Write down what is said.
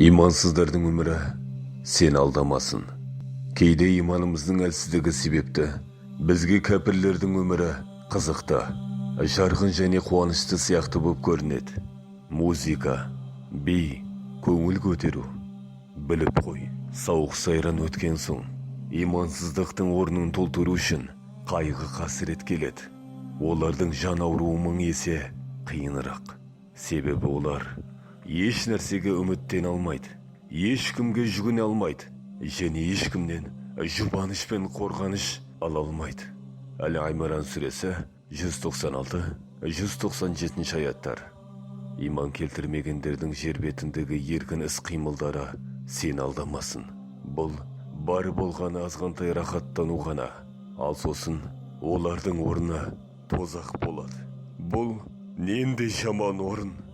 Имансыздардың өмірі сені алдамасын. Кейде иманымыздың әлсіздігі себепті бізге кәпірлердің өмірі қызықты, жарқын және қуанышты сияқты болып көрінеді. Музыка, би, көңіл көтеру. Біліп қой, сауық сайран өткен соң имансыздықтың орнын толтыру үшін қайғы қасірет келеді. Олардың жан ауруы мың есе қиынырақ. Себебі олар еш нәрсеге үміттене алмайды, ешкімге жүгіне алмайды және ешкімнен жұбаныш пен қорғаныш ала алмайды. Әл Имран сүресі, 196-197 аяттар. Иман келтірмегендердің жер бетіндегі еркін іс қимылдары сені алдамасын. Бұл бар болғаны азғантай рахаттану ғана, ал сосын олардың орны тозақ болады. Бұл нендей жаман орын!